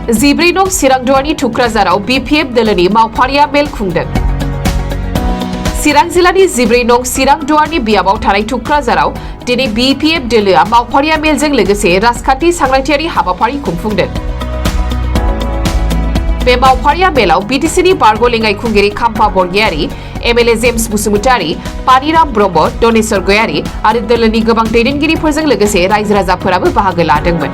जिब्रै नं चिरांदुवारनि थुक्राझाराव BPF दोलोनि मावफारिया मेल खुंदों। चिरां जिल्लानि जिब्रै नं चिरांदुवारनि बियाबाव थानाय थुक्राझाराव दिनै BPF दोलोआ मावफारिया मेलजों लोगोसे राजखान्थि सांग्रांथियारि हाबाफारि खुंफुंदों। बे मावफारिया मेलाव BTCनि बारग' लेङाइ खुंगिरि खाम्फा बरगयारी, MLA जेम्स बसुमतारी, पानिराम ब्रह्म, दनेश्वर गयारी आरो दोलोनि गोबां दैदेनगिरिफोरजों लोगोसे रायजो राजाफोराबो बाहागो लादोंमोन।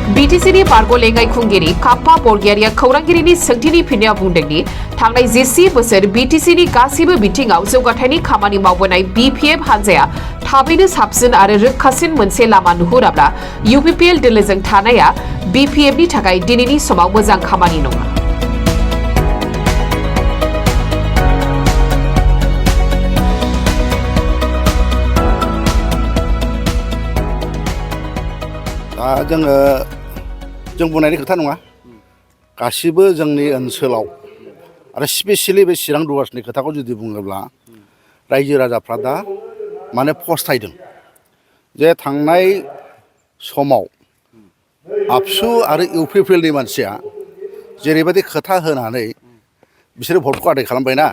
BTCनि बारग' लेङाइ खुंगिरि खाम्फा बरगयारीया खौरांगिरिनि सोंथिनि फिननायाव बुंदोंदि थांनाय 10 बोसोर BTCनि गासैबो बिथिङाव जौगाथायनि खामानि मावबोनाय BPF हान्जाया थाबैनो साबसिन आरो रोखासिन मोनसे लामा नुहुराब्ला UPPL दोलोजों थानाया BPFनि थाखाय दिनैनि समाव मोजां खामानि नङा। जों बुंनायनि खोथा नङा गासिबो जोंनि ओनसोलाव आरो स्पेसियेलि बे चिरां दुवार्सनि खोथाखौ जुदि बुङोब्ला रायजो राजाफ्रा दा माने फस्थायदों जे थांनाय समाव आबसु आरो UPPLनि मानसिया जेरैबायदि खोथा होनानै बिसोरो भटखौ आदाय खालामबायना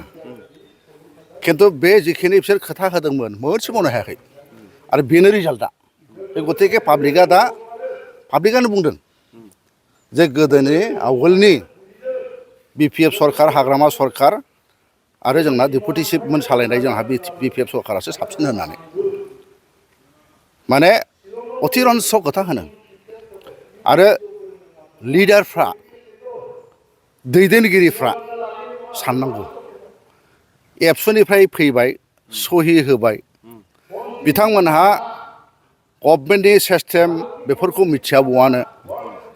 खिन्थु बे जिखिनि बिसोर खोथा होदोंमोन मोनसे मावनो हायाखै आरो बेनो रिजाल्टआ गतिके पाब्लिकानो बुंदों जे गोदोनि आवगोलनि BPF सरकार हाग्रामा सरकार आरो जोंना डेपुटि चिफमोन सालायनाय जोंहा BPF सरकारासो साबसिन होननानै माने अतिरन्स खोथा होनो आरो लिडारफ्रा दैदेनगिरिफ्रा साननांगौ एबसुनिफ्राय फैबाय सहि होबाय बिथांमोनहा गभर्नमेन्टनि सिस्टेम बेफोरखौ मिथियाबोआनो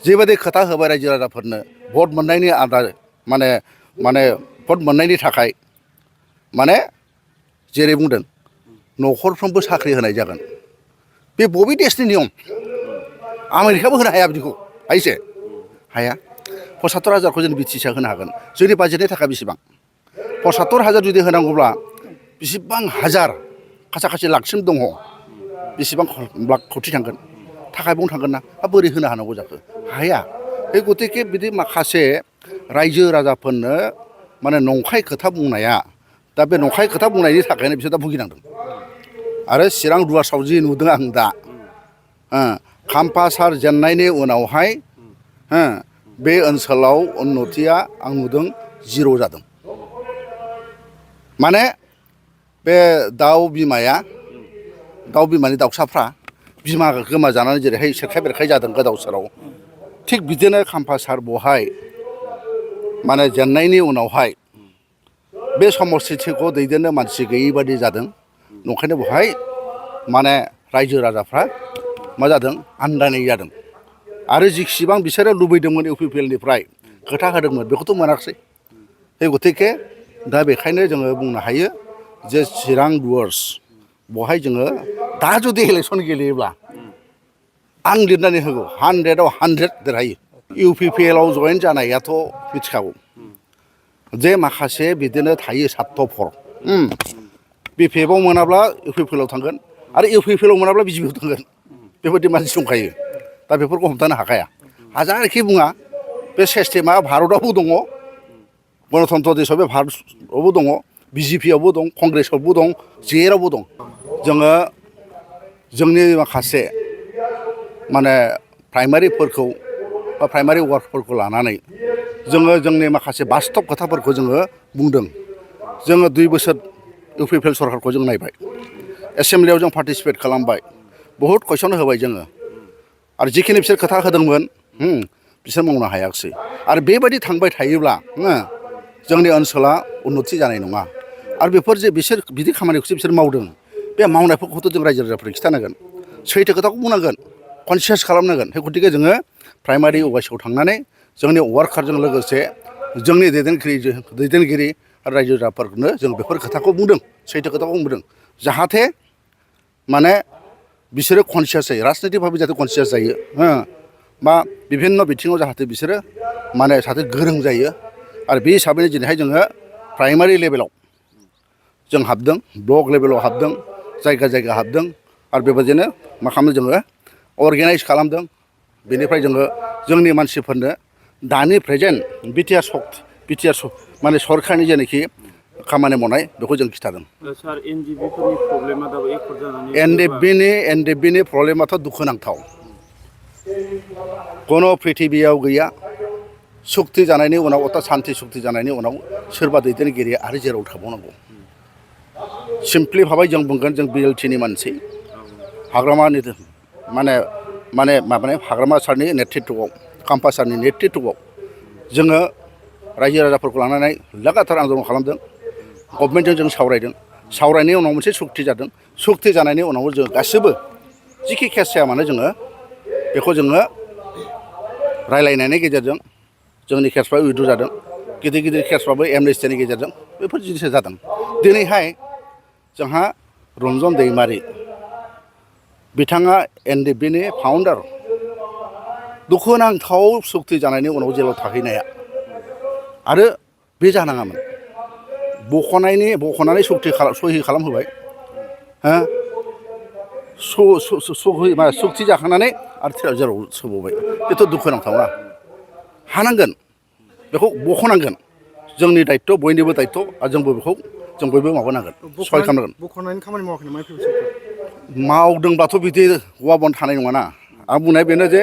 जेबायदि खोथा होबाय रायजो राजाफोरनो भट मोननायनि आदार माने भट मोननायनि थाखाय माने जेरै बुंदों न'खरफ्रोमबो साख्रि होनाय जागोन बे बबे देशनि नियम आमेरिकाबो होनो हाया बिदिखौ हायोसे हाया 75,000खौ जों BTCआ होनो हागोन जोंनि बाजेटनि थाखाय बेसेबां 75,000 जुदि होनांगौब्ला बेसेबां हाजार खाथि लाखसिम दङ बेसेबां लाख कोटि थांगोन थाखा बुंनो थांगोन ना बोरै होनो हानांगौ जाखो हाया बे गतिके बिदि माखासे रायजो राजाफोरनो माने नंखाय खोथा बुंनाया दा बे नंखाय खोथा बुंनायनि थाखायनो बिसोर दा भुगिनांदों आरो चिरां दुवार्सआव जि नुदों आं दा खाम्फा सार जेननायनि उनावहाय बे ओनसोलाव उन्नतिया आं नुदों 0 जादों माने बे दाउ बिमानि दाउसाफ्रा बिमा गोमाजानानै जेरैहाय सेरखाय बेरखाय जादों गोदाव सोराव थिग बिदिनो खाम्फा सार बहाय माने जेननायनि उनावहाय बे समस्थिखौ दैदेननो मानसि गैयै बादि जादों नंखायनो बहाय माने रायजो राजाफ्रा मा जादों आन्दायनाय जादों आरो जिसिबां बिसोरो लुबैदोंमोन UPPLनिफ्राय खोथा होदोंमोन बेखौथ' मोनाखिसै बे गतिके दा बेखायनो जोङो बुंनो हायो जे चिरां दुवार्स बहाय जोङो दा जुदि इलेक्सन गेलेयोब्ला आं लिरनानै होगौ 100आव 100 देरहायो UPPLआव जयेन जानायाथ' मिथिखागौ जे माखासे बिदिनो थायो सात्तफर BPFआव मोनाब्ला UPPLआव थांगोन आरो UPPLआव मोनाब्ला BJPआव थांगोन बेबायदि मानसि दंखायो दा बेफोरखौ हमथानो हाखाया हाजारखि बुङा बे सिस्टेमा भारतआवबो दङ गणतन्त्र देशआव बे भारतआवबो दङ BJPआवबो दं कंग्रेसआवबो दं जेरावबो दं जोङो जोंनि माखासे माने प्राइमारिफोरखौ बा प्राइमारि वार्कफोरखौ लानानै जोङो जोंनि माखासे बास्तब खोथाफोरखौ जोङो बुंदों जोङो 2 बोसोर UPPL सरकारखौ जों नायबाय एसेमब्लियाव जों पार्टिसिपेट खालामबाय बहुद कुइसन होबाय जोङो आरो जिखिनि बिसोर खोथा होदोंमोन बिसोर मावनो हायाखिसै आरो बेबायदि थांबाय थायोब्ला जोंनि ओनसोला उन्नति जानाय नङा आरो बेफोर जे बिसोर बिदि खामानिखौसो बिसोर मावदों बे मावनायफोरखौथ' जों रायजो राजाफोरनो खिन्थानांगोन सैथो खोथाखौ बुंनांगोन कनसियास खालामनांगोन बे गतिके जोङो प्राइमारि अफिसाव थांनानै जोंनि वार्कारजों लोगोसे जोंनि दैदेनगिरि आरो रायजो राजाफोरनो जों बेफोर खोथाखौ बुंदों सैथो खोथाखौ बुंदों जाहाथे माने बिसोरो कनसियास जायो राजनितिक भाबै जाहाथे कनसियास जायो बा बिभिन्न बिथिङाव जाहाथे बिसोरो माने जाहाथे गोरों जायो आरो बे हिसाबैनो दिनैहाय जोङो प्राइमारि लेभेलाव जों हाबदों ब्लक लेभेलाव हाबदों जायगा हाबदों आरो बेबायदिनो मा खालामदों जोङो अर्गेनाइज खालामदों बेनिफ्राय जोङो जोंनि मानसिफोरनो दानि प्रेजेन्ट बिटिआर माने सरखारनि जेनाखि खामानि मावनाय बेखौ जों खिथादों। सार एनडिबिफोरनि प्रब्लेमा दाबो एकर्ड जानानै एनडिबिनि प्रब्लेमाथ' दुखुनांथाव। कुनु प्रिथिबियाव गैया। सुक्ति जानायनि उनाव अर्थात सान्ति सुक्ति जानायनि उनाव सोरबा दैदेनगिरिया आरो जेराव थाबावनांगौ। सिम्पलि भाबै जों बुंगोन जों बिएलटिनि मानसि हाग्रामानि माने हाग्रामा सारनि नेतृत्वआव खाम्फा सारनि नेतृत्वआव जोङो रायजो राजाफोरखौ लानानै लागातार आन्दलन खालामदों। गभर्नमेन्टजों जों सावरायदों। सावरायनायनि उनाव मोनसे सुक्ति जादों। सुक्ति जानायनि उनाव जों गासिबो जिखि केस जाया मानो जोङो बेखौ जोङो रायलायनायनि गेजेरजों जोंनि केसफ्रा उइद्र' जादों। गिदिर गिदिर केसफ्राबो एमनेस्टिनि गेजेरजों बेफोर जिनिसा जादों। दिनैहाय जोंहा रन्जन दैमारि बिथाङा एनडिबिनि फाउन्डार दुखुनांथाव सुक्ति जानायनि उनाव जेलाव थाहैनाया आरो बे जानाङामोन। बख'नानै सहि खालामहोबाय हो सुक्ति जाखांनानै आरो जेराव सोबावबाय बेथ' दुखुनांथावना। हानांगोन बेखौ बख'नांगोन जोंनि दायित्व बयनिबो दायित्व आरो जों बयबो माबानांगोन सहाय खालामनांगोन। बख'नायनि खामानि मावाखै नामा सरखार? मावदोंब्लाथ' बिदि औवा बन थानाय नङाना। आं बुंनाय बेनो जे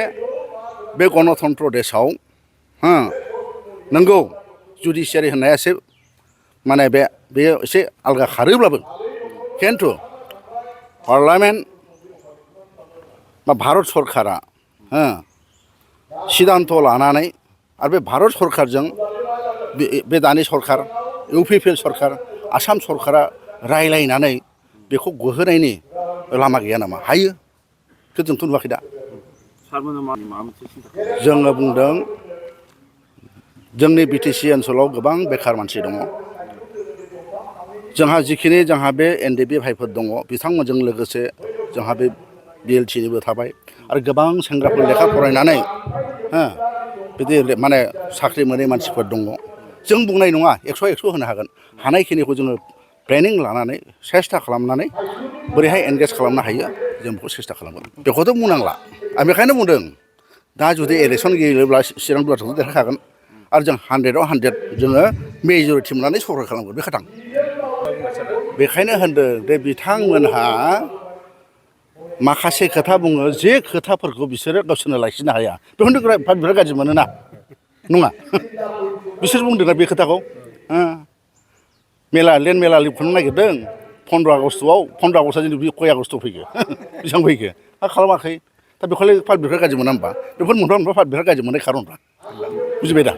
बे गणतन्त्र देशआव नंगौ जुडिसियारि होननाया एसे माने बेयो एसे आलगा खारोब्लाबो खिन्थु पार्लामेन्ट बा भारत सरकारा सिद्धान्त लानानै आरो बे भारत सरकारजों बे दानि सरकार इउपिपिएल सरकार आसाम सरकारा रायलायनानै बेखौ गोहोनायनि लामा गैया नामा? हायो जोंथ' नुवाखै दा। जोङो बुंदों जोंनि बिटिसि ओनसोलाव गोबां बेखार मानसि दङ। जोंहा बे एनडिबि भाइफोर दङ बिथांमोनजों लोगोसे जोंहा बे बिएलटिनिबो थाबाय आरो गोबां सेंग्राफोर लेखा फरायनानै बिदि माने साख्रि मोनै मानसिफोर दङ। जों बुंनाय नङा 100 होनो हागोन। हानायखिनिखौ जोङो ट्रेनिं लानानै सेस्था खालामनानै बोरैहाय एंगेज खालामनो हायो जों बेखौ सेस्था खालामगोन। बेखौथ' बुंनांला। आं बेखायनो बुंदों दा जुदि इलेक्सन गेलेयोब्ला चिरां दुवारथ' देरहाखागोन आरो जों 100आव 100 जोङो मेजरिटि मोननानै सरकार खालामगोन बे खोथा। बेखायनो होनदों जे बिथांमोनहा माखासे खोथा बुङो जे खोथाफोरखौ बिसोरो गावसोरनो लाखिनो हाया बेखौनो बिराद गाज्रि मोनोना नङा। बिसोर बुंदोंना बे खोथाखौ लेन्ड मेला खुंनो नागिरदों 15 आगष्ट'आ जोंनि कय आगष्ट'आव फैखो बेसेबां फैखो खालामाखै। दा बेखौलाय बिराद गाज्रि मोना होमबा? बेफोर मोनफा मोनफा बिराद गाज्रि मोननाय खारनफ्रा बुजिबाय दा।